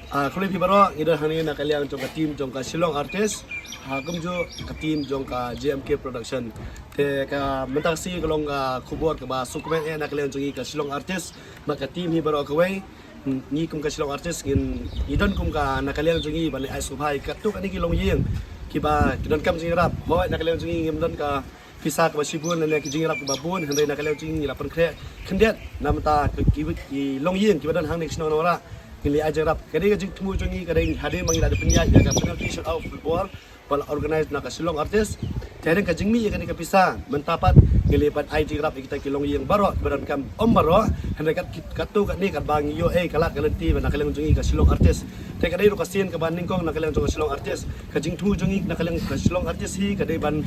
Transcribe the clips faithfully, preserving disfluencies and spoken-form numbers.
Ah, khublei phi baroh, ngi don hangne na ka liang jong ka team jong ka Shillong Artist, ha kumjuh ka team jong ka J M K Production. Te ka mynta ka sngi ka long ka khubor kaba sngewkmen eh na ka liang jong ngi ka Shillong Artist, bad ka team hi baroh kawei. Ngi kum ka Shillong Artist ngin, ngi don kum ka na ka liang jong ngi ban ai sngewbha ïa katto katne ki longïing kiba ki donkam jingïarap. Hooid, na ka liang jong ngi ngim don ka pisa kaba shibun lane ki jingïarap kiba bun, hynrei na ka liang jong ngi ngi la pynkhreh khyndiat na bynta ki, ki, ki longïing kiba don hangne ka shnong Nongrah. Ngi la ai jingïarap. Ka dei ka jingthmu jong ngi, ka dei hadien ba ngi la dep pynïaid ïa ka penalty shootout football ba la organise na ka Shillong Artist. Te hadien ka jingmih ïa kane ka pisa, mynta pat ngi la ban ai jingïarap ïa kita ki longïing baroh kiba donkam, ym baroh, hynrei kat, katto katne katba ngi ïoh ei ka lad ka lynti ba na ka liang jong ngi ka Shillong Artist. Te ka dei ruh ka sien kaba nyngkong na ka liang jong ka Shillong Artist. Ka jingthmu jong ngi na ka liang ka Shillong Artist hi ka dei ban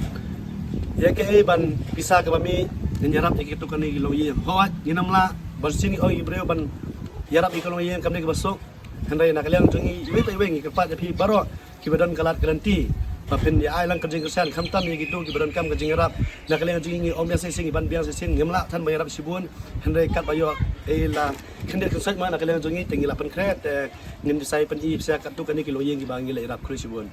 ïa kaei ban pisa kaba mih ngin ïarap ïa katto katne ki longïing. Hooid, ngin ym lah ban sien ïa ki briew ban ïarap ïa ki longïing kam dei kaba suk. Hynrei na ka liang jong ngi iwei pa iwei ngi kyrpad ïa phi baroh kiba don ka lad ka lynti ba phin ïa ai lang ka jingkyrshan, khamtam ïa kito kiba donkam ka jingïarap. Na ka liang jong ngi ngi ym biang shisien, ngi ban biang shisien, ngim lah than ban ïarap shibun. Hynrei katba ïoh ei la khyndiat khynsoit ma na ka liang jong ngi te ngi la pynkhreh, te ngin sa ïa pyni pisa katto katne ki longïing kiba ngi la ïarap. Khublei shibun.